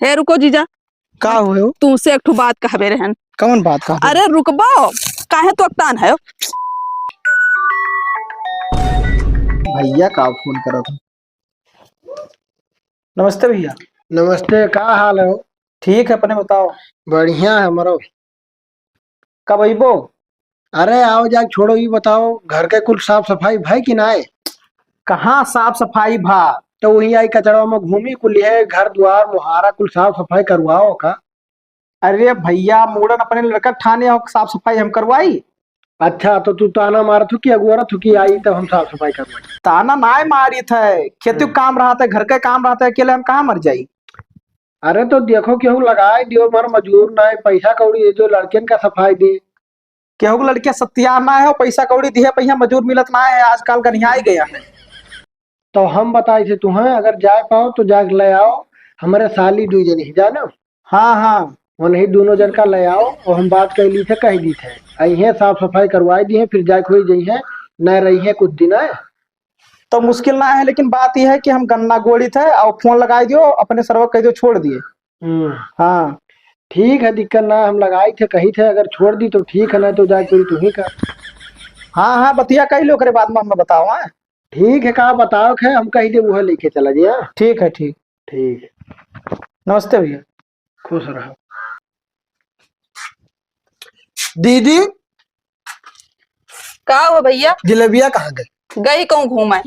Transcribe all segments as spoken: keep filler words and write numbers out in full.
हे रुको जीजा, का हो? तुमसे एक ठो बात कहबे रहन। कौन बात कह? अरे रुकबो, काहे तो अकतान है? भैया का फोन करत है? नमस्ते भैया। नमस्ते, का हाल है? ठीक है, अपने बताओ। बढ़िया है हमरो। कब अइबो? अरे आओ जाए, छोड़ो, ई बताओ, घर के कुल साफ सफाई भई कि नाय? कहाँ साफ सफाई भा? तो वही आई कचड़वा में घूमी, कुल है घर दुआर मुहारा कुल साफ सफाई करवाओ का? अरे भैया, मूड़न अपने लड़का ठाने हो, साफ सफाई हम करवाई? अच्छा, तो तू ताना मारत हो कि अगुआरत हो कि आई तब हम साफ सफाई करवाई? ताना नाय मारित है, खेती हम्म। काम रहत है, घर के काम रहत है, अकेले हम कहाँ मर जाई? अरे तो देखो, केहू लगाए दियो, मर मजूर ना है, पैसा कौड़ी दे दियो, लड़कियन का सफाई दे। केहू के लड़किया सत्यार ना है, पैसा कौड़ी दिहे, पैसा मजूर मिलत ना है, आजकल गनियाई गया है। तो हम बताई से तुम्हें, अगर जाए पाओ तो जाके ले आओ, हमारे साली दुई जनी है, जानो? हाँ, हाँ। वो नहीं, दोनों जन का ले आओ, और हम बात कर ली थे, कह दी थे, अइहें साफ सफाई करवाई दी है, फिर जाके हुई जइहें, न रही है कुछ दिन है। तो मुश्किल ना है, लेकिन बात यह है कि हम गन्ना गोड़ी थे और फोन लगाई दियो, अपने सरवा कह दियो छोड़ दिए। हम्म। हाँ। ठीक है, दिक्कत ना है, हम लगाई थे, कही थे, अगर छोड़ दी तो ठीक है, ना तो जाए पूरी तू ही कर। हाँ, हाँ, बतिया कह लो, ओकरे बाद में हमें बताओ, हाँ? ठीक है, का बताओ है, हम कही दे, वो लेके चला गया। ठीक है, ठीक। ठीक है। नमस्ते भैया। खुश रहो। दीदी, का हो भैया? जिलेबिया कहाँ गई? गई कहूँ घूमे।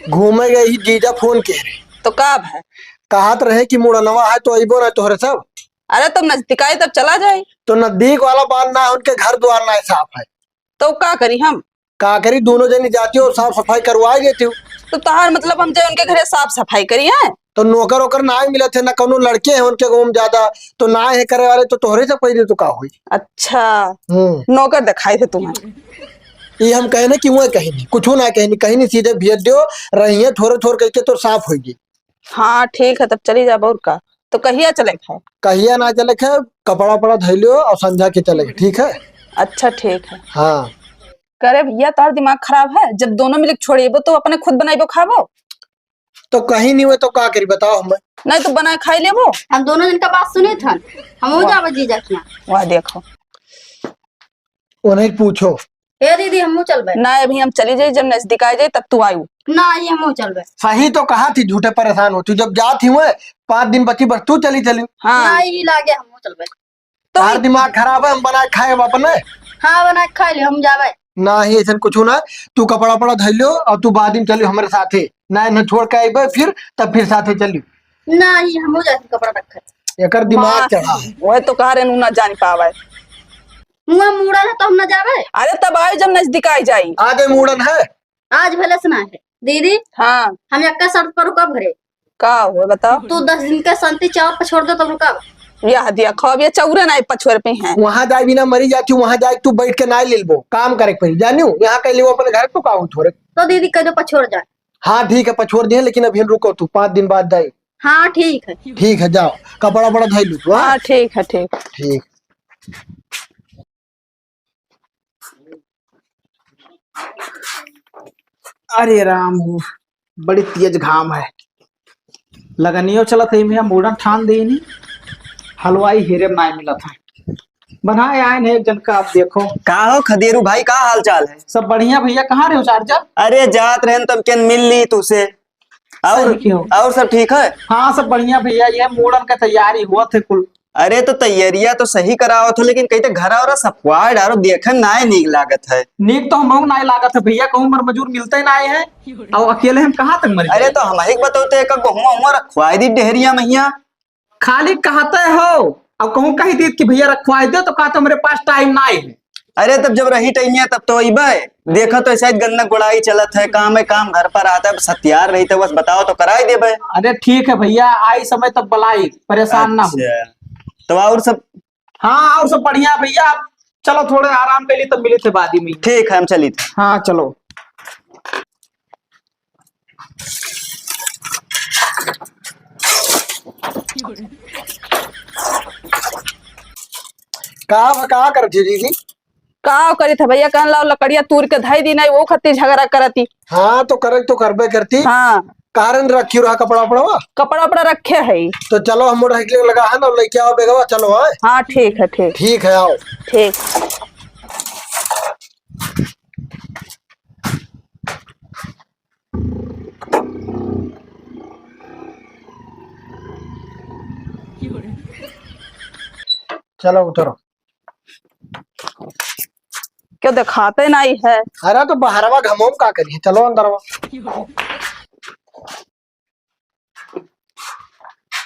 घूमे गई ही, जीजा फोन के रहे। तो का भा? कहत रहे कि मुड़नवा है तो अइबो ना तोहरे सब। अरे तब नजदीक आए तब चला जाए। तो नजदीक वाला बात ना है, उनके घर द्वार ना साफ है। तो का करी हम? का करी, दोनों जनी जाती हो, साफ सफाई करवाई देती हो। तो तहार मतलब हम जाए उनके घरे साफ सफाई करी है? तो नौकर ओकर ना मिलत है, ना कौनो लड़के हैं उनके गाँव में ज्यादा, तो ना है करे वाले, तो तोहरे से पहले तो का होई? अच्छा, हम्म। नौकर दिखाई थे तुम्हें। ये हम कहे ना कि वह कहीं नहीं, कुछ ना कहीं नहीं, कहीं नहीं, सीधे भेज दियो, रहिए थोड़े थोड़े करके तो साफ होइगी। हाँ, ठीक है, तब चली जाब और का। तो कहिया चले के है? कहिया ना चले के, कपड़ा उपड़ा धइ लियो और संझा के चले के, ठीक है? अच्छा, ठीक है। हाँ। करे भैया, तोहर दिमाग खराब है? जब दोनों मिलके छोड़ेबो तो अपने खुद बनाइबो खाबो? तो कहीं नहीं हुए तो का करी बताओ हमें? नहीं तो बनाए खाई लेबो। हम दोनों जन का बात सुनी थन, हम हो हाँ। जाबे जीजा के यहाँ। वह देखो। उन्हें पूछो। ए दीदी, हमहू चलबे। ना, अभी हम चली जाई, जब नजदीक आ जाई, तब तू आयु। ना, ये हमहू चलबे। सही तो कहा थी, झूठे परेशान होती, जब जात ही हुए, पाँच दिन बची, बस तू चली चली। हाँ। ना, ये लागे, हमहू चलबे। तो तार दिमाग खराब है, हम बनाए खाए अपने। हाँ, बनाए खा लियो, हम जाबे। ना ही ऐसन कुछ ना, तू कपड़ा उपड़ा धइ लियो और तू बाद में चलियो हमारे साथे। ना, इन्हें छोड़ के आइबे फिर, तब फिर साथे चलियो। ना ही, हमहू जाते कपड़ा रखे। एकर दिमाग वाह, चढ़ा है। वह तो कह रहे, नू ना जान पावे। हुआ मूड़न है तो हम ना जाबे। अरे तब आए जब नजदीक आई जाई। आगे मूड़न है। आज भले से ना है। दीदी, हाँ। हम एक शर्त पर रुकब घरे। का हो बताओ? तू दस दिन का शांति चावल पछोड़ दो तब रुकब। यह दिया खाओ, ये चौरे ना पछोर पे हैं। वहाँ जाए बिना मरी जाती हूँ, वहाँ जाए तू बैठ के ना ले लेबो, काम करे के पड़ी, जानियो? यहाँ कह लेबो अपने घर तो का हो थोड़े। तो दीदी कह दो पछोड़ जाए। हाँ ठीक है, पछोड़ दिए, लेकिन अभी रुको तू, पाँच दिन बाद जाए। हाँ ठीक है। ठीक है, जाओ, कपड़ा बड़ा धइ लू तू, हाँ? हाँ ठीक है, ठीक। ठीक। अरे राम हो, बड़ी तेज घाम है। लगनियो चलत है, मैं मूड़न ठान देनी, हलवाई हेरे में नाय मिलत है। बनाए आए हैं एक जन का, आप देखो। का हो खदेरू भाई, का हाल चाल है? सब बढ़िया भैया, कहाँ रहे हो चाचा? अरे जात रहन तब केन मिल ली तुसे। और, सही क्यों? और सब ठीक है? हाँ, सब बढ़िया भैया, ये मूड़न का तैयारी हुआ थे कुल। अरे तो तैयारिया तो सही करावत हो, लेकिन कहीं तो घरा ओरा सफवाए डारो, देखे में नाय नीक लागत है। नीक तो हमहू नाय लागत है भैया, कहूँ मर मजूर मिलते नाय है, और अकेले हम कहाँ तक मर अरे जाए? तो हम ही बताओ तो एक गहुआ हुआ रखवाए दी डेहरिया महिया। खाली कहते हो, अब कहूँ कही दी कि भैया रखवाए दो, तो कहते हमरे पास टाइम नाय है। अरे तब जब रही टाइम है तब तो अइबे। देखा तो शायद गन्ना गुड़ाई चलत है, काम है, काम घर पर आता है, सत्यार रही तो बस बताओ तो कराई देबे। अरे ठीक है भैया, आई समय तब बुलाई, परेशान ना हो। अच्छा, तो और सब? हाँ, और सब बढ़िया भैया, चलो थोड़े आराम कर ली तब मिली थे बाद ही में। ठीक है, हम चली थे। हाँ चलो। का, का करत ही दीदी? का करी था भैया, कहन लाओ लकड़िया तूर के धई दी, नहीं वो खत्ती झगड़ा करती। हाँ, तो करे तो करबे करती। हाँ। कारण रखी रहा कपड़ा उपड़ा? कपड़ा उपड़ा रखे है। तो चलो, हम मोटरसाइकिल लगा है ना, लेके आओ बेगवा, चलो, हाँ। हाँ, ठीक है, ठीक। ठीक है, आओ। ठीक। चलो, उतरो। क्यों देखाते नाई है? अरे, तो बहरवा घमोम का करिए, चलो अंदरवा।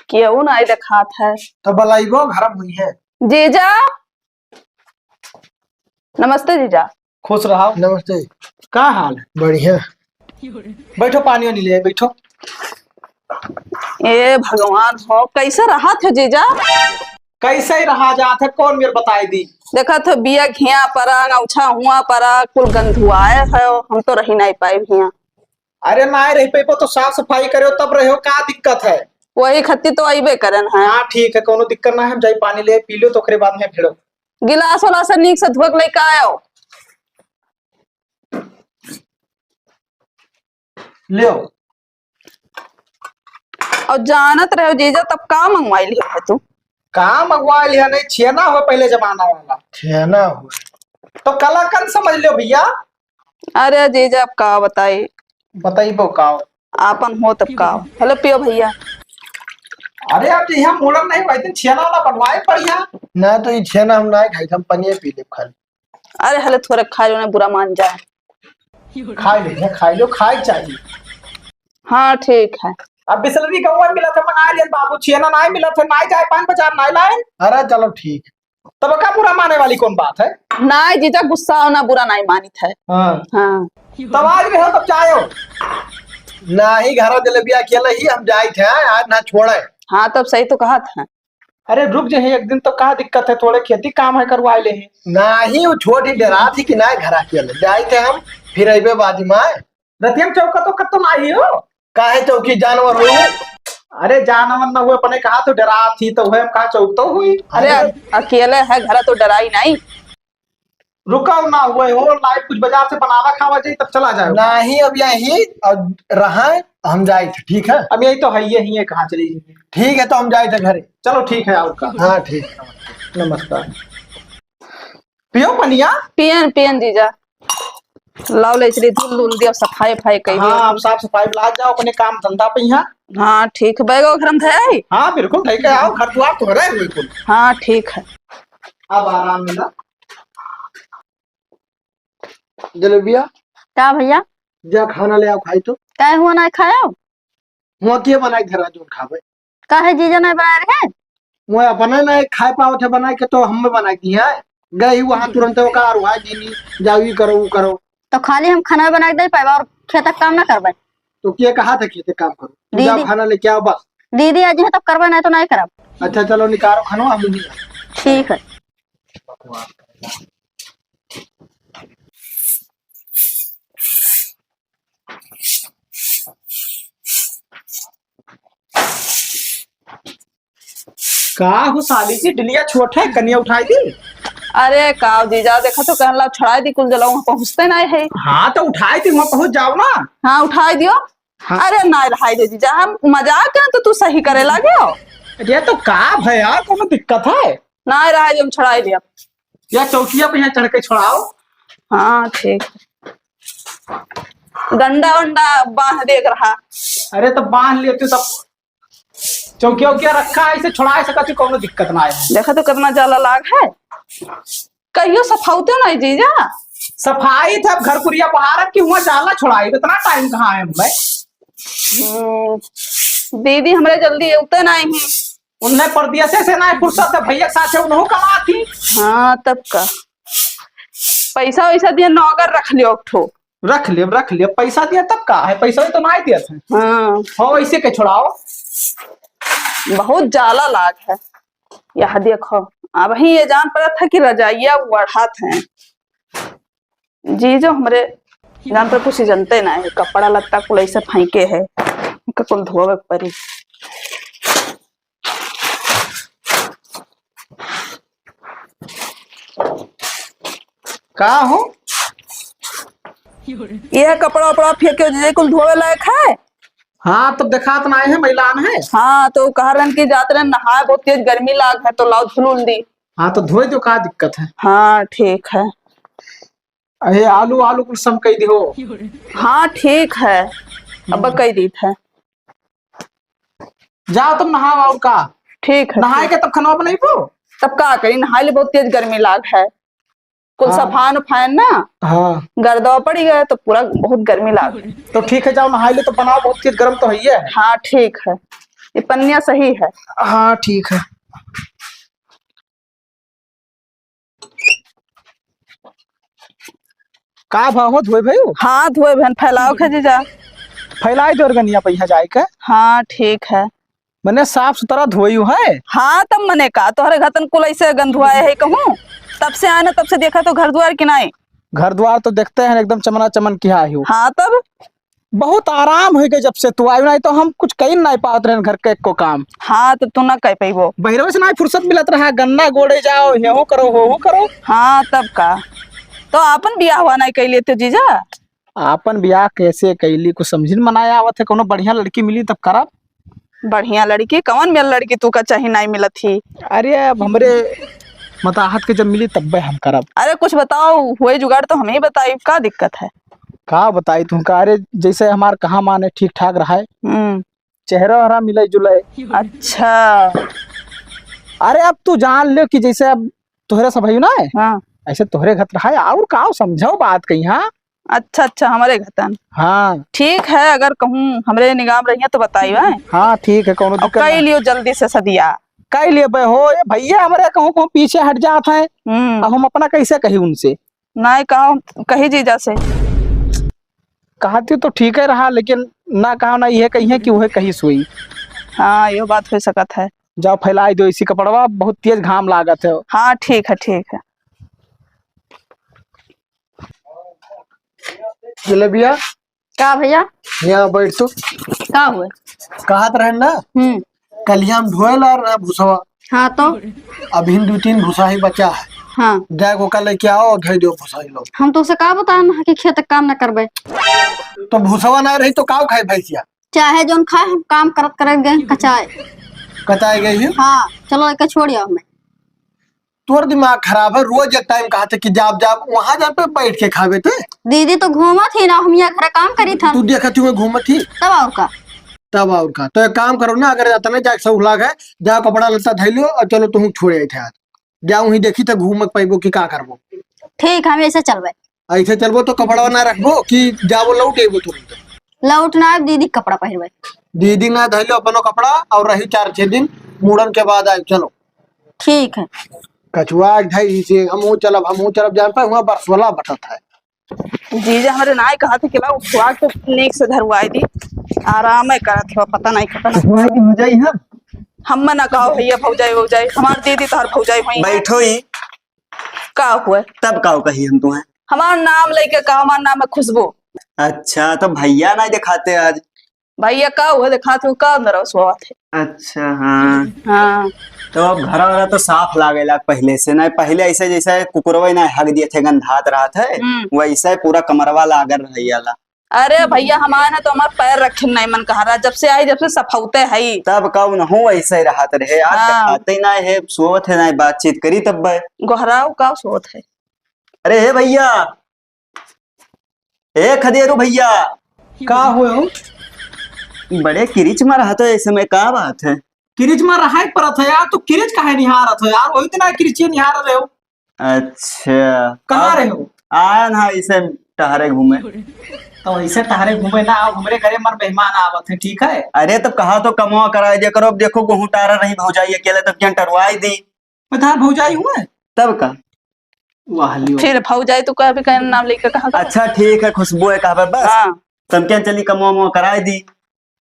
केहू नाई देखात है। तो बलाइबो घर में हुई है। जीजा, नमस्ते जीजा। खुश रहो। नमस्ते। का हाल है? बढ़िया। बैठो, पानी वानी ले, बैठो। ए भगवान हो, कैसे रहत है जीजा? कैसे ही रहा जात है, कौन मेरे बताई दी? देखत हो, बिया घिया परा, औछा हुआ परा, कुल गंधुआए है, हम तो रही नाई पाइब हिया। अरे नाई रही पाइबो तो साफ सफाई करो तब रहो, का दिक्कत है? वही खत्ती तो अइबे करन है। हाँ ठीक है, कोनो दिक्कत ना है, हम जाई पानी ले पी लो तो ओकरे बाद में भिड़ो। गिलास वाला से नीक से धोक लेके आयो। ले आओ। और जानत रहो जीजा, तब का मंगवाई लिया है तू? का मंगवाई लिया? नहीं, छेना हो पहले जमाना वाला। छेना हो। तो कलाकंद समझ लो भैया। अरे जीजा, अब का बताई? बताइबो का? आपन हो तब का? हेलो पियो भैया। अरे आप तो यहाँ मोड़न नहीं, वही दिन छेना वाला बनवाए बढ़िया। ना तो ये छेना हम ना खाई, हम पनिया पी लेब खाली। अरे हले थोड़े खा लो ना, बुरा मान जाए। खा लो, खा लो, खाए चाहिए। हाँ ठीक है। अब बिसलरी गौवा मिला था, मंगा लिया बाबू, छेना नाई मिला था, नाई जाए पान बाजार नाई लाए। अरे चलो ठीक। तब का बुरा माने वाली कौन बात है? नाई जीजा, गुस्सा हो ना, बुरा नाई मानित है। हाँ। हाँ। तब आज भी हो तब जाओ। नाही घरा जलेबिया अकेले ही हम जाइत है, आज ना छोड़े। हाँ तब सही तो कहा था। अरे रुक जे, एक दिन तो का दिक्कत है, थोड़े खेती काम है करवाए ले ही। नाही, वो छोटी डरा थी कि नाही घरा अकेले जाइत है हम, फिर अइबे बादी माय। रतियम चौका तो कत्तो नाही हो। काहे चौकी जानवर हो? अरे जानवर ना हुए, अपने कहा तो डरा थी तो हुए, हम कहा चौक तो हुई। अरे अकेले है घर तो डराई नाही। रुकाओ ना हुए हो, लाइव कुछ बाजार से बनावा खावा जाई तब चला जाए। नाही, अब यही और रहा, हम जाइत है, ठीक है? अब यही तो है, यही है, कहाँ चली जाएगी? ठीक है, तो हम जाइत है घरे। चलो ठीक है, आओ का। हाँ ठीक है। नमस्कार। पियो पनिया। पियन पियन जीजा। लाओ ले चली धुल धुल दिया, सफाई फाई कई दिया। हाँ, अब साफ सफाई लाग जाओ अपने काम धंधा पे यहाँ। हाँ ठीक, बैग वगैरह में धरे आई। हाँ बिल्कुल, धई के आओ, घर द्वार तो रहे बिल्कुल। हाँ ठीक है। अब आराम मिला। जलेबिया। का भैया? जा खाना ले आओ, खाई तो। काहे हुआ ना खायो? हुआ के बनाई घर जोन खावे? काहे जीजा नहीं बनाए रहे? वो अपने नहीं खाए पावत है बनाए के, तो हमें बनाए दी है। गई वहाँ तुरंत वो का रुआ दीनी, जाओ ये करो, वो करो। तो खाली हम खाना बना के दे पाए और खेत का काम ना करबे? तो के कहा था खेत काम करो? तू जाओ दीदी। खाना लेके आओ बस। दीदी आज है तब करबे, नहीं तो नहीं करब। अच्छा चलो निकालो खाना, हम नहीं। ठीक है। का हो साली जी, डिलिया छोट है, कनिया उठाई दी। अरे का जीजा, देखा तो कहला छुड़ाई दी कुल जला, वहाँ पहुँचते नहीं है। हाँ तो उठाई दी, वहाँ पहुँच जाओ ना। हाँ उठाई दियो। हाँ। अरे ना रहाई दे जीजा, हम मजाक करें तो तू सही करे लागे हो। अरे तो का भया, कोनो दिक्कत है? ना रहाई दे, हम छुड़ाई दिया। या चौकिया पे यहाँ चढ़ के छुड़ाओ। हाँ ठीक। डंडा वंडा बांध देख रहा। अरे तो बांध लेते तब चौकिया उकिया रखा है, इसे छुड़ा सकत ही, कोनो दिक्कत ना है। देखा तो कितना जाला लाग है, कहियो सफाउते नहीं जीजा। सफाई था घर कुरिया बहारत कि हुआ जाला छुड़ाई, इतना टाइम कहाँ है हमें? हम्म, दीदी हमरे जल्दी उते नहीं है। उन्हें परदेसे से ना फुर्सत है, भैया के साथे उन्हों कमाती। हाँ तब का, पैसा वैसा दिया नौकर रख लियो एक ठो। रख ले, रख ले, पैसा दिया तब का है, पैसा तो ना दिया था। हाँ। हो ऐसे के छुड़ाओ। बहुत जाला लाग है। यह देखो, अब ही ये जान पड़ा था कि रजाइया बढ़त है। जी जो हमरे जान पर कुछ जनते ना है, कपड़ा लत्ता कुल ऐसे फेंके है, उनका कुल धोवे के पड़ी। का हो? यह कपड़ा उपड़ा फेंके जे कुल धोवे लायक है? हाँ, तब देखात नाहीं है, मैलान है। हाँ, तो कह रहन कि जात रहन नहाए, बहुत तेज गर्मी लाग है, तो लाओ धुल उल दी। हाँ, तो धोए दो, का दिक्कत है? हाँ, ठीक है। अरे, आलू, आलू कुल सम कई दिहो। हाँ, ठीक है, अब हम्म। कई दीत है। जाओ तुम नहाओ, और का? ठीक है, नहाए ठीक। के तब खनवा बनइबो? तब का करी, नहाए ले, बहुत तेज गर्मी लाग है। कुल हाँ। सफान उफान ना हाँ। गर्दवा पड़ी गए, तो पूरा बहुत गर्मी लाग है। तो ठीक है, जाओ नहाए ले, तो बनाओ, बहुत तेज गर्म तो है ही है। हाँ, ठीक है, ये पनिया सही है। हाँ, ठीक है। का भाव हो धोए भयो? हाँ, धोए भन फैलाओ खे जीजा। फैलाए दे ओरगनिया पे यहाँ जाए के। हाँ, ठीक है। मने साफ सुथरा धोई है। हाँ, तब मने का, तोहरे घतन कुल ऐसे गंधुआए है कहूँ, तब से आए ना, तब से देखा तो घर द्वार कि नाहीं? घर द्वार तो देखते हैं, एकदम चमना चमन किहा हो। हाँ, तब बहुत आराम होइ गए जब से तू आयो, नाहीं तो हम कुछ कई नाहीं पावत रहन घर के एको काम। हाँ, तो तू ना कह पइबो। बहिरवे से नाहीं फुर्सत मिलत रहा, गन्ना गोड़े जाओ, हेहू करो, होहू करो। हाँ, तब का। तो आपन बियाह हुआ नाहीं कइ लेते जीजा? आपन बियाह कैसे कैली, कुछ समझिन मनाया आवत है, कोनो बढ़िया लड़की मिली तब करब। बढ़िया लड़की? कौन मेल लड़की तू का चाही नाहीं मिलत ही? अरे, अब हमरे मताहत के जब मिली तब्बे हम करब। अरे, कुछ बताओ, हुए जुगाड़ तो हमें ही बताई, का दिक्कत है? का बताई तुमका? अरे, जैसे हमार कहा माने ठीक ठाक रहा है, हम्म। चेहरा वहरा मिले जुले। अच्छा। अरे, अब तू जान लो कि जैसे अब तोहरे सब है ना, हाँ। ऐसे तोहरे घर रहा है, और का समझाओ बात कहीं, हाँ? अच्छा, अच्छा, हमरे घतन। हाँ। ठीक है, अगर कहूँ हमरे निगाह में रहिया तो बताई, हैं? हाँ, ठीक है, कौनो और दिक्कत कई ना। लियो जल्दी से सदिया। कई लियो बे हो, ए भैया हमरे कहूँ, कहूँ पीछे हट जात हैं। हम्म। अब हम अपना कैसे कही उनसे? नाहीं कहो, कही जीजा से। कहती तो ठीक है रहा, लेकिन ना कहो ना, यह कही है कि वह कही सोई। हाँ, यो बात हो सकत है। जाओ फैलाई दो इसी कपड़वा, बहुत तेज घाम लागत है। हाँ, ठीक है, ठीक है। जलेबिया। का भैया? यहाँ बैठ तू। का हुए? कहत रहे ना, हम्म। कलिया में धोए ला रहा भूसवा। हाँ तो? अभी दो तीन भूसा ही बचा है। हाँ। जाए को कल लेके आओ और धोए दो भूसा ही लोग। हम तो उसे का बताएं ना कि खेत के काम ना करबे। तो भूसवा ना रही तो काव खाए भैंसिया? चाहे जौन खाए, हम काम करत करत गए कचाए। कचाए गए ही? हाँ, चलो एके छोड़ आओ हमें। तोर दिमाग खराब है, रोज एक टाइम कहत है कि जाब जाब, वहां जान पे बैठ के खाबे ते। दीदी तो घूमत ही ना, हम यहाँ घर काम करी था। तू देखत ही मैं घूमत ही। तब और का? तब और का? तो एक काम करो ना, अगर इतना जाके सहुलाग है, जाओ कपड़ा लत्ता धइ लो और चलो तुहूँ छोड़ आई थे आज। जाओ वहीं देखी तो घूम के पाइबो कि का करबो। ठीक, हम ऐसे चलबे। ऐसे चलबो तो कपड़ा ना रखबो कि जाबो लौट अइबो तुरंत? लौट ना आइब, दीदी के कपड़ा पहिरबे। दीदी ना धइ लो अपनो कपड़ा और रही चार छह दिन, मुड़न के बाद आइब, चलो। ठीक है। कछुआ के धई से हमहू चलब, हमहू चलब, जान पे हुआ बरसोला बटत है। जीजा हमरे नाई कहत है कि ला उठवा के नीक से धरवाई दी, आराम है करत हो, पता नहीं खतम। कछुआ की हो जाई हम। हम ना कहो भैया भौजाई भौजाई, हमार दीदी तोहर भौजाई होई। बैठो ही। का हुआ? तब का कही हम तुम्हें? हमार नाम लेके का, हमार नाम है खुशबू। अच्छा, तो भैया नहीं दिखाते आज? भैया का हुआ, दिखाते हो का अंदर सोवत है? अच्छा, हाँ। हाँ। तो अब घर वाला तो साफ लागेला पहले से, नहीं पहले ऐसे जैसे कुकुरवा ना हग दिए थे, गंधात रहत है, हम्म। वैसे पूरा कमरवा लागल रहियाला। अरे भैया, हमारे ना तो हमार पैर रखे नहीं मन कहा रहा, जब से आई, जब से सफौते है। तब का उनहु ऐसे रहत रहे, आज हाँ। दिखाते ही ना है, सोवत है ना बातचीत करी तब बे। गोहराव का सोवत है? अरे हे भैया, ए खदेरू भैया। का हुए हो? बड़े किरिच में रहत हो ऐसे में, का बात है? किरिच में रहा ही परत है यार, तू किरिच काहे निहारत हो यार? वही तो ना किरिचिए निहार रहे हो। अच्छा। कहाँ अब रहे हो? आया ना इसे टहरे घूमे। तो इसे टहरे घूमे ना आओ, हमरे घरे मर मेहमान आवत है, ठीक है? अरे तब कहा तो कमवा कराए दिया करो, अब देखो गोहूँ टारा रही भौजाई अकेले, तब क्या टरवाई दी? मैं तार भौजाई हूँ मैं। तब का? वाह लियो। फिर भौजाई तो कभी कहना नाम लेके कहा करो। अच्छा ठीक है, खुशबू है कहा बस। हाँ। तब क्या चली कमवा मवा कराए दी।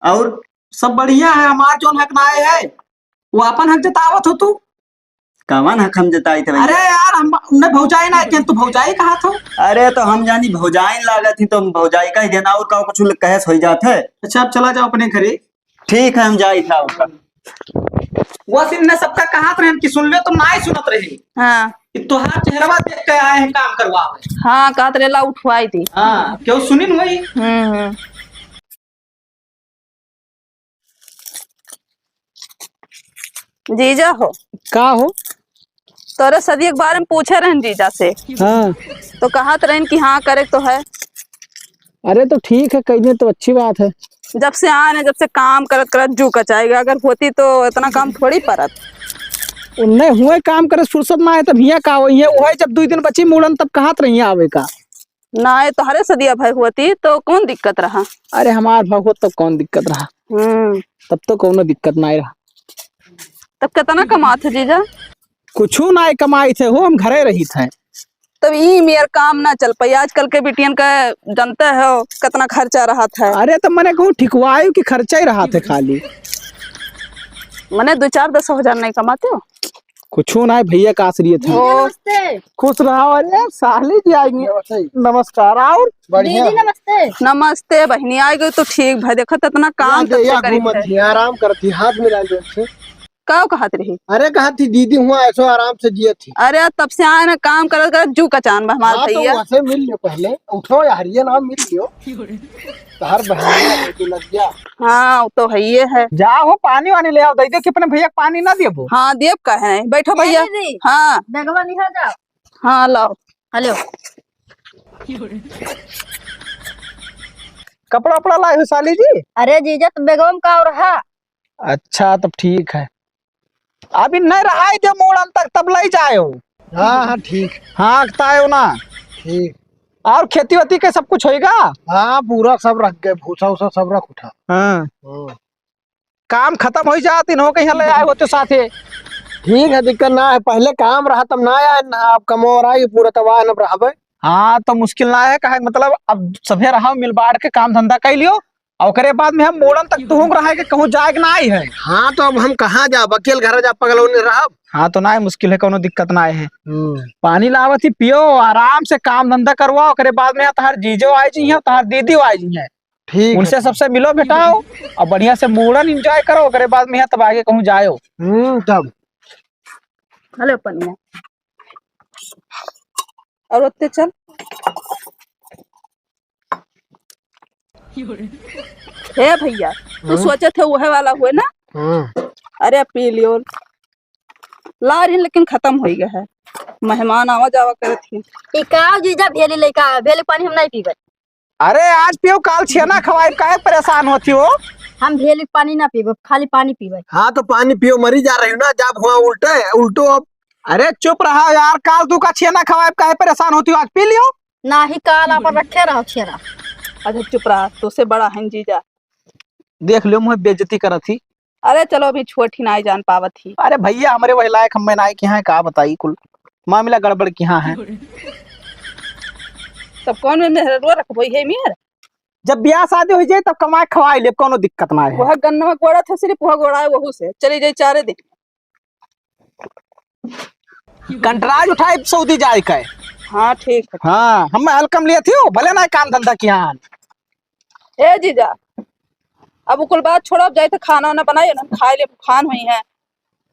और? सब बढ़िया है, हमार जौन हक ना आए है, वो अपन हक जतावत हो तू। कवन हक हम जताई थे भैया? अरे यार, हम उन्हें भौजाई ना, क्या तू भौजाई कहा था? अरे तो हम जानी भौजाई लागत ही, तो हम भौजाई कह देना, और का कुछ कहे सोई जात है? अच्छा, अब चला जाओ अपने घरे। ठीक है, हम जाई था आपका। वो दिन ने सबका कहत रहन कि सुन ले, तो नाई सुनत रहे। हाँ। कि तोहार चेहरवा देख के आए हैं काम करवावे। हाँ, कहत रहे ला उठवाई दी। हाँ, क्यों सुनिन वही? हम्म, हम्म। जीजा हो। का हो? तोरे सदिया के बारे में पूछे रहन जीजा से। हाँ। तो कहत रहन कि हाँ, करे के तो है। अरे तो ठीक है, कह दे तो अच्छी बात है। जब से आए ना, जब से काम करत करत जू कचाएगा, अगर होती तो इतना काम थोड़ी परत। उन्हें हुए काम करे फुर्सत ना है, तब हियाँ का हो, ये हुए जब दुई दिन बची मूड़न तब कहत रही आवे का। ना, ये तोहरे सदिया भय होती तो कौन दिक्कत रहा? अरे हमार भय होत तो कौन दिक्कत रहा? हम्म। तब तो कौनो दिक्कत ना रहा। तब कितना कमात है जीजा? कुछू ना कमाई थे हो, हम घरे रही थे। तब ई मेर काम ना चल पाई। आजकल के बिटियन का जानते हो कितना खर्चा रहत है। अरे तो मने कहूँ ठिकवायु कि खर्चा ही रहत है खाली। मने दो चार दस हजार नहीं कमाते हो? कुछू ना, भैया का आश्रित है। ओ। नमस्ते। खुश रहो। अरे साली जी आएंगे। नमस्ते। नमस्कार। और बढ़िया। दीदी नमस्ते। नमस्ते बहिनी, आ गई तो ठीक भाई। देखो तो इतना काम या तब दे, से या करी घूमत है। थी, आराम करत थी, हाथ मिला दे उनसे। का कहत रही? अरे कहत थी दीदी हुआ ऐसो आराम से जियत थी। अरे तब से आए ना काम करत करत जू कचान बा हमार हाँ, तो भैया। वैसे मिल लियो पहले, उठो यार, ये ना मिल लियो। तोहर बहिनिया बेटी लग गया। हाँ, वो तो है, ये है। जा हो, पानी वानी ले आओ, दे दे कि अपने भैया के पानी ना देबो। हाँ, देब काहे नहीं? बैठो ए भैया। दीदी, हाँ। बैगवा लिहा जाओ। हाँ, लाओ। हेलो। कपड़ा उपड़ा लाए हो साली जी? अरे जीजा, तो बैगवा में का और हा? अच्छा, तब ठीक है। अभी नहीं रहाई दे मूड़न तक, तब ले जायो। हाँ, हाँ, ठीक। हाँ, तायो ना। ठीक। और खेती वेती के सब कुछ होइगा? हाँ, पूरा सब रख गए, भूसा उसा सब रख उठा। हाँ। हाँ। काम खतम होइ जात, इन्हों के यहाँ ले आए होते साथे। ठीक है, दिक्कत ना है, पहले काम रहा तब ना आए, ना अब कमो रहा, ये पूरा तबाह न रहबे। हाँ, तो मुश्किल ना है, काहे मतलब अब सभे रहा मिल बांट के काम धंधा कर लियो, और ओकरे बाद में हम मोड़न तक तुहुम रहे के कहूँ जाए के ना आई है। हाँ, तो अब हम कहाँ जाब? अकेल घर जा पगलौनी रहब? हाँ, तो ना है, मुश्किल है, कोनो दिक्कत ना है। हम्म। पानी लावत ही पियो, आराम से काम धंधा करवाओ, ओकरे बाद में तहार जीजो आए जी हैं, तहार दीदी आए जी हैं। ठीक है, उनसे ठीक। सबसे मिलो भेटाओ और बढ़िया से मोड़न enjoy करो, ओकरे बाद में यहाँ तब आगे कहूँ जायो। हम्म, तब। हेलो पनिया। और ओते चल। हे भैया, तू हाँ? सोचे थे वह वाला हुए ना? हाँ। अरे पी लियो। ला रही लेकिन खतम होइ गया है। मेहमान आवा जावा करत ही। ई का जीजा भेली लइका, भेली पानी हम नहीं पीबे। अरे आज पियो, काल छेना खवाए, काहे परेशान होती हो? हम भेली पानी ना पीबे, खाली पानी पीबे। हाँ तो पानी पियो, मरी जा रही हो ना, जब हुआ उल्टे, उल्टो अब। अरे चुप रहा यार, काल तू का छेना खवाए, काहे परेशान होती हो? आज पी लियो। नाही, काल आपन रखे रहो छेना। अच्छा चुप रहा, तोसे बड़ा है जीजा। देख लियो, मुँह बेइज्जती करत ही। अरे चलो, अभी छोट ही, नाई जान पावत ही। अरे भैया, हमरे वही लायक हमें नाई के यहाँ का बताई, कुल मामला गड़बड़ के यहाँ है। तब कौन में मेहररुआ रखबो, इहे मेर? जब ब्याह शादी हो जाए तब कमाए खवाए लेब, कोनो दिक्कत ना है। वह गन्नवा गोड़ा था, सिर्फ वह गोड़ा है, वहू से चली जाए चारे दिन। कंटराज उठाए सऊदी जाए का है। हाँ, ठीक है। हाँ, हम हल्कम लिए थी, भले ना काम धंधा किया। ए जीजा, अब कुल बात छोड़ो, अब जाए तो खाना वाना बनाइए ना, हम खाए ले, खान हुई है।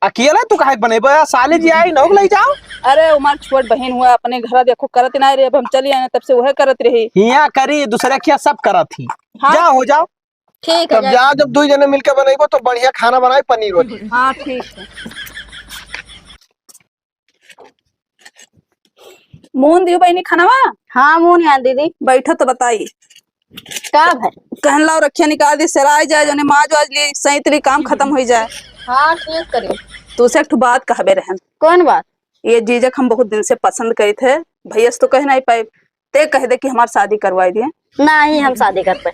अकेले तू काहे बनेबे? साले जी आई, नौक ले जाओ। अरे, हमार छोट बहिन हुआ, अपने घर देखो करत ना रे, अब हम चली आए, तब से वह करत रही। हिया करी, दूसरे किया सब करत ही। हाँ। जाओ, हो जाओ। ठीक है, तब जाए। जा, जब दुई जने मिलके बनेबो तो बढ़िया खाना बनाए, पनीर वनीर। हाँ, ठीक है। मून दियो बहिनी खानवा? हाँ, मून यहाँ दीदी। बैठो तो बताई। का भाई? कहन लाओ रखिया निकाल दी, सेराय जाए, जने माज वाज ली, सही तरी काम खतम होइ जाए। हाँ, ठीक करी। तू से एक ठो बात कहबे रहन। कौन बात? ये जीजा के हम बहुत दिन से पसंद करी थे, भैया से तो कह नहीं पाए, ते कह दे कि हमार शादी करवाई दिए। नहीं, हम शादी करबे।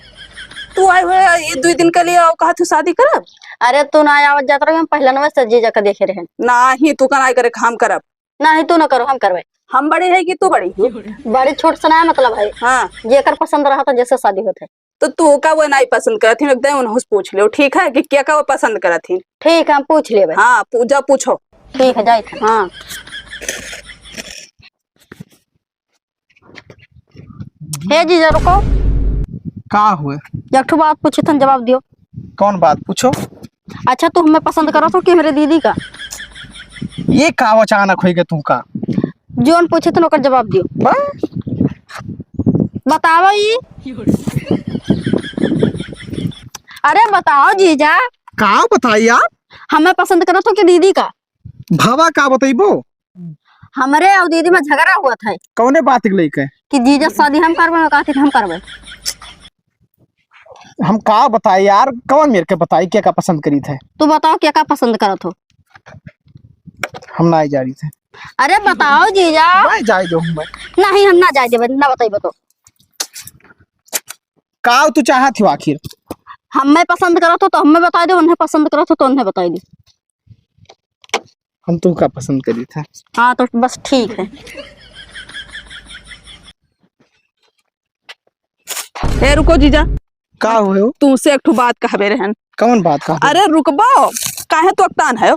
तू आए हुए ये दुई दिन के लिए और कहा तू शादी करब? अरे तू ना आवत जात रहे, हम पहलनवे से जीजा के देखे रहे। नहीं, तू का नाई करे, हम करब। नहीं, तू ना करो, हम करबे। हम बड़े है कि तू बड़ी हो? बड़ी छोट से ना मतलब है। हाँ। जेकर पसंद रहा था, जैसे शादी होत है। तो तू का वो नाई पसंद करत ही, एकदम उनहु से पूछ लियो, ठीक है, कि क्या का वो पसंद करत ही? ठीक है, हम पूछ लेबे। हाँ, पू-, जा पूछो। ठीक है, जाइत है। हाँ। हे जीजा, रुको। का हुए? एक ठो बात पूछे थन, जवाब दियो। कौन बात? पूछो। अच्छा, तू हमें पसंद करत हो कि हमरे दीदी का? ये का अचानक होइगे तू का? जोन पूछे थन, ओकर जवाब दियो। बा? बताओ ई। अरे बताओ जीजा। का बताई यार? हमें पसंद करत हो कि दीदी का? भवा का बतइबो? हमरे अउर दीदी में झगड़ा होत है। कौने बात के लेके? कि जीजा शादी हम करबे, कहती हम करबे। हम का बताई यार, कौन मेरे के बताई क्या का पसंद करीत है? तू बताओ क्या का पसंद करत हो? हम ना जा रही थे। अरे बताओ जीजा। मैं जाए दो, मैं। नहीं, हम ना जाए देबे, ना बताइबे तो। का तू चाहत हो आखिर? हमें पसंद करत हो तो हमें बताई दे, उन्हें पसंद करत हो तो उन्हें बताई दे। हम तू का पसंद करीत है। हाँ, तो बस ठीक है। ए, रुको जीजा। का हुए हो? तुमसे एक ठो बात कहबे रहन। कौन बात कहबे? अरे रुकबो, काहे तो अकतान है?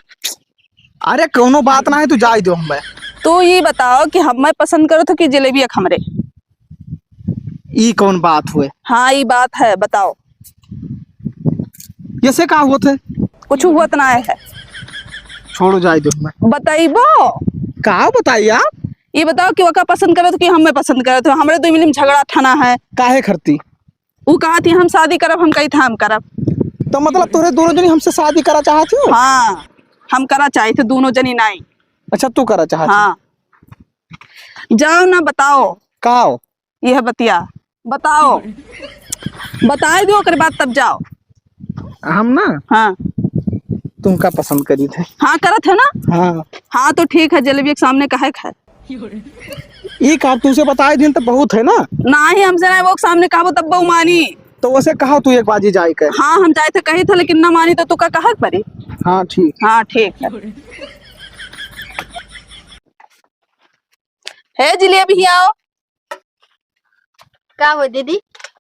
अरे कौनो बात ना है, तू जाए दो हमें। तू ये बताओ कि हमें पसंद करत हो कि जलेबिया क हमरे? ई कौन बात हुए? हाँ, ई बात है, बताओ। ऐसे का होत है? कुछ होत ना है। छोड़ो, जाए दो हमें। बताइबो? का बताई आप? ये बताओ कि ओका पसंद करत हो कि हमें पसंद करत हो? हमरे दुइ मिली में झगड़ा ठाना है। काहे खरती? उ कहत ही हम शादी करब, हम कही था हम करब। तो मतलब तोरे दोनों जनी हमसे शादी करा चाहत हो? हाँ, हम करा चाहत है दोनों जनी नाई। अच्छा, तू करा चाहत हो? हाँ। जाओ ना, बताओ। का हो? यह बतिया बताओ। बताई दो, ओकरे बाद तब जाओ। हम ना? हाँ। तुमका पसंद करीत है। हाँ, करत है ना? हाँ। हाँ, तो ठीक है, जलेबी के सामने काहे खाए? ई का तुमसे बताई दिन तो बहुत है ना? नाही, हमसे नाही, वो के सामने कहबो तब वो मानी। तो वैसे कहा तू एक बाजी जाए के। हाँ, हम जाए थे कही थे, लेकिन ना मानी तो तू का कहा परी? हाँ, ठीक। हाँ, ठीक है। हे जिलेबी, हियाँ आओ। का हो दीदी?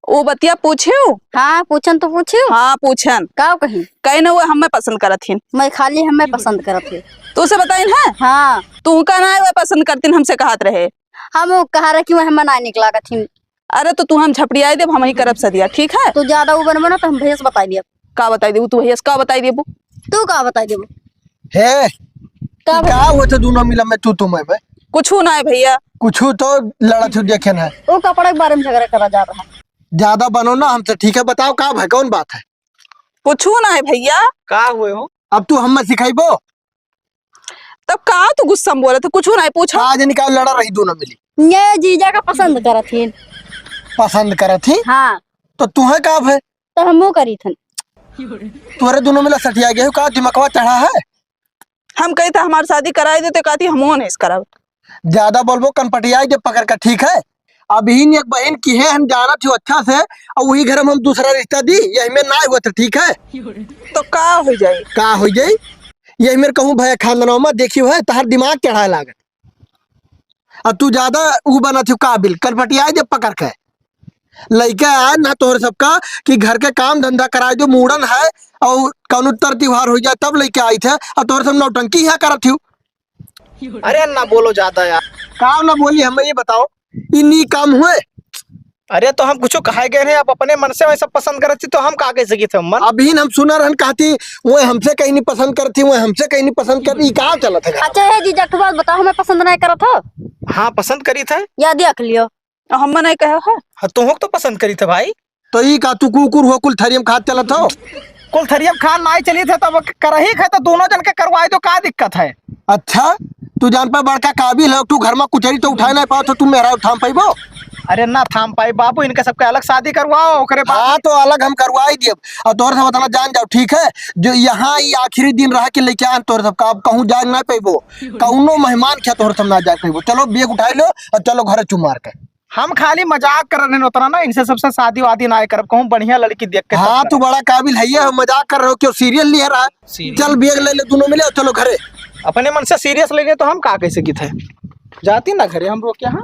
वो बतिया पूछियो? हाँ, पूछन तो पूछियो। हाँ, पूछन। का कही? कहे ना वो हमें पसंद करत हिन। मैं खाली हमें पसंद करत है। तो उसे बताइन है? हाँ। तू का ना वो पसंद करतीन हमसे कहत रहे। हम वो कहा रहे कि वो हमें ना निक लागत हिन। अरे तो तू हम झपड़ियाई देब, हम ही करब सदिया, ठीक है? तू ज्यादा उ बनबो ना तो हम भैया से बताई दियब। का बताई देबू तू भैया से? का बताई देबू? तू का बताई देबू? हे, का ई बे? का होत है दोनों मिला में तू, तू, मैं, मैं? कुछू ना है भैया। कुछू तो लड़त हो देखे ना। वो कपड़ा के बारे में झगड़ा करा जा रहा है। ज्यादा बनो ना हमसे, ठीक है? बताओ का भाई, कौन बात है? कुछू ना है भैया। का हुए हो? अब तू हमें सिखाइबो? तब का तू गुस्सा में बोलत है? कुछू ना है, पूछो। का जनी का लड़ा रही दोनों मिली? ये जीजा का पसंद करत ही। पसंद करत ही? हाँ। तो तुहे का भय? तो हमहू करी थन। तोरे दोनों मिला सठिया गए हो का? दिमकवा चढ़ा है? हम कही था हमार शादी कराई दे, तो कहती हमहू नहीं कराब। ज्यादा बोलबो कनपटियाई दे पकड़ के, ठीक है? अबहिन एक बहिन किहे हम जानत हो अच्छा से, और वही घर में हम दूसरा रिश्ता दी, यही में ना हुआ तो ठीक है? तो का हो जाई? का हो जाई? यही मेरे कहूँ भय खानदानवा में देखियो है, तहार दिमाग चढ़ाए लागत। अब तू ज्यादा ऊ बनत हो काबिल, कनपटियाई दे पकड़ के। लइका आए ना तोहरे सबका कि घर के काम धंधा कराई दो, मूड़न है और कौनो तर त्योहार हो जाए तब लइका आई थे, और तोहरे सब नौटंकी यहाँ करत हो। अरे ना बोलो ज्यादा यार। काम ना बोली, हमें ये बताओ, इन्नी काम हुए? अरे तो हम कुछ कहे गए हैं, आप अपने मन से वैसा पसंद करत थी तो हम का कह सकी थे मन? अभी हम सुना रहन कहती, वो हमसे कहीं नहीं पसंद करती, वो हमसे कहीं नहीं पसंद करती, ये का चलत है? अच्छा है जीजा, एक ठो बात बताओ, हमें पसंद नहीं करत हो? हाँ, पसंद करी थे। या देख लियो। हम नहीं कहे हो। हाँ, तुहूँ तो पसंद करी थे भाई। तो ई का तू कुकुर हो, कुल थरियम खात चलत हो? कुल थरियम खान नाई चली थे, तब करही थे तो दोनों जन के करवाई दो, का दिक्कत है? अच्छा, तू जान पर बड़का काबिल है, तू घर में कुचरी तो उठाए नहीं पाओ, तो तू मेरा थाम पाइबो? अरे ना थाम पाई बाबू, इनके सबके अलग शादी करवाओ, ओकरे बाद हाँ, तो अलग हम करवाई दियब। और तोहरे सब इतना जान जाओ, ठीक है? जो यहाँ ये आखिरी दिन रहा कि लेके आन तोहरे सबका, अब कहूँ जाए ना पाइबो, कौनो मेहमान क्या तोहरे सब ना जाए पाइबो। चलो बैग उठाई लो और चलो घर चुमार के। हम खाली मजाक कर रहे हैं उतना ना, इनसे सबसे शादी वादी ना करब, कहूँ बढ़िया लड़की देख के तब हाँ, करब। तू बड़ा काबिल है, ये मजाक कर रहे हो, क्यों सीरियस लिया रहा? सीरियस। चल बैग ले ले, दोनों मिले, चलो घरे। अपने मन से सीरियस ले ले तो हम का कह सकी थे? जाती ना घरे हम रोक के, हाँ।